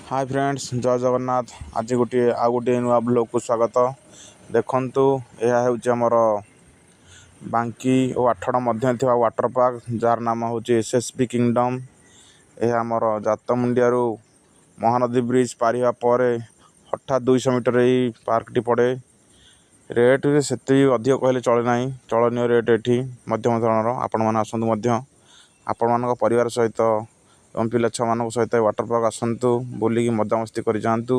ହାଏ friends, ଜୟ ଜଗନ୍ନାଥ। ଆଜି ଗୋଟିଏ ଆଉ ଗୋଟିଏ ନୂଆ ବ୍ଲଗ୍କୁ ସ୍ୱାଗତ। ଦେଖନ୍ତୁ, ଏହା ହେଉଛି ଆମର ବାଙ୍କି ଓ ଆଠଗଡ଼ ମଧ୍ୟରେ ଥିବା ୱାଟର ପାର୍କ, ଯାହାର ନାମ ହେଉଛି ଏସ୍ ଏସ୍ ବି କିଙ୍ଗଡ଼ମ୍। ଏହା ଆମର ଜାତମୁଣ୍ଡିଆରୁ ମହାନଦୀ ବ୍ରିଜ୍ ପାରିବା ପରେ ହଠାତ୍ 200 ମିଟର ଏଇ ପାର୍କଟି ପଡ଼େ। ରେଟ୍ ସେତିକି ଅଧିକ କହିଲେ ଚଳେ ନାହିଁ, ଚଳନୀୟ ରେଟ୍ ଏଠି, ମଧ୍ୟମ ଧରଣର। ଆପଣମାନେ ଆସନ୍ତୁ ମଧ୍ୟ ଆପଣମାନଙ୍କ ପରିବାର ସହିତ ଏବଂ ପିଲା ଛୁଆମାନଙ୍କ ସହିତ ୱାଟର ପାର୍କ ଆସନ୍ତୁ, ବୁଲିକି ମଜାମସ୍ତି କରି ଯାଆନ୍ତୁ।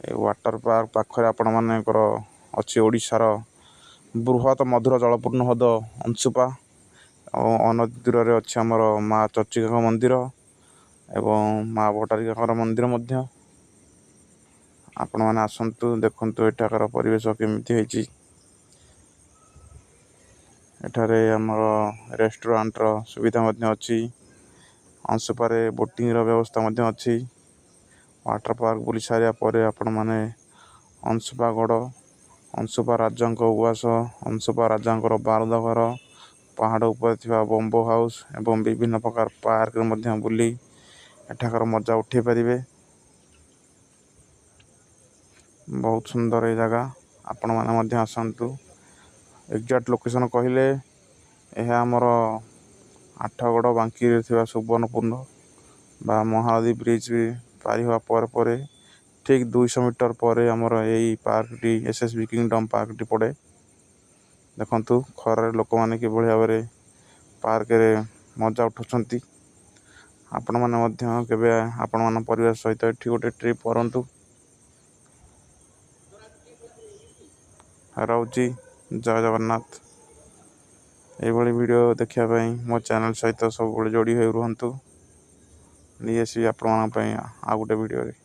ଏ ୱାଟର ପାର୍କ ପାଖରେ ଆପଣମାନଙ୍କର ଅଛି ଓଡ଼ିଶାର ବୃହତ ମଧୁର ଜଳପୂର୍ଣ୍ଣ ହ୍ରଦ ଅଂଶୁପା, ଆଉ ଅନତି ଦୂରରେ ଅଛି ଆମର ମା ଚର୍ଚ୍ଚିକାଙ୍କ ମନ୍ଦିର ଏବଂ ମା ଭଟ୍ଟାରିକାଙ୍କର ମନ୍ଦିର ମଧ୍ୟ। ଆପଣମାନେ ଆସନ୍ତୁ, ଦେଖନ୍ତୁ ଏଠାକାର ପରିବେଶ କେମିତି ହେଇଛି। ଏଠାରେ ଆମର ରେଷ୍ଟୁରାଣ୍ଟର ସୁବିଧା ମଧ୍ୟ ଅଛି। ଅଂଶୁପାରେ ବୋଟିଂର ବ୍ୟବସ୍ଥା ମଧ୍ୟ ଅଛି। ୱାଟର ପାର୍କ ବୁଲି ସାରିବା ପରେ ଆପଣମାନେ ଅଂଶୁପା ଗଡ଼, ଅଂଶୁପା ରାଜାଙ୍କ ଉଆସ, ଅଂଶୁପା ରାଜାଙ୍କର ବାରୁଦ ଘର, ପାହାଡ଼ ଉପରେ ଥିବା ବମ୍ବୋ ହାଉସ୍ ଏବଂ ବିଭିନ୍ନ ପ୍ରକାର ପାର୍କରେ ମଧ୍ୟ ବୁଲି ଏଠାକାର ମଜା ଉଠାଇ ପାରିବେ। ବହୁତ ସୁନ୍ଦର ଏ ଜାଗା, ଆପଣମାନେ ମଧ୍ୟ ଆସନ୍ତୁ। ଏକ୍ଜାକ୍ଟ ଲୋକେସନ୍ କହିଲେ ଏହା ଆମର ଆଠଗଡ଼ ବାଙ୍କିରେ ଥିବା ସୁବର୍ଣ୍ଣପୁର ବା ମହାନଦୀ ବ୍ରିଜ୍ ପାରି ହେବା ପରେ ପରେ ଠିକ୍ 200 ମିଟର ପରେ ଆମର ଏଇ ପାର୍କଟି, ଏସ୍ ଏସ୍ ବି କିଙ୍ଗଡ଼ମ୍ ପାର୍କଟି ପଡ଼େ। ଦେଖନ୍ତୁ ଖରାରେ ଲୋକମାନେ କିଭଳି ଭାବରେ ପାର୍କରେ ମଜା ଉଠାଉଛନ୍ତି। ଆପଣମାନେ ମଧ୍ୟ କେବେ ଆପଣମାନଙ୍କ ପରିବାର ସହିତ ଏଠି ଗୋଟେ ଟ୍ରିପ୍ କରନ୍ତୁ। ରହୁଛି, ଜୟ ଜଗନ୍ନାଥ। ଏଇଭଳି ଭିଡ଼ିଓ ଦେଖିବା ପାଇଁ ମୋ ଚ୍ୟାନେଲ୍ ସହିତ ସବୁବେଳେ ଯୋଡ଼ି ହୋଇ ରୁହନ୍ତୁ। ନେଇ ଆସିବି ଆପଣମାନଙ୍କ ପାଇଁ ଆଉ ଗୋଟେ ଭିଡ଼ିଓରେ।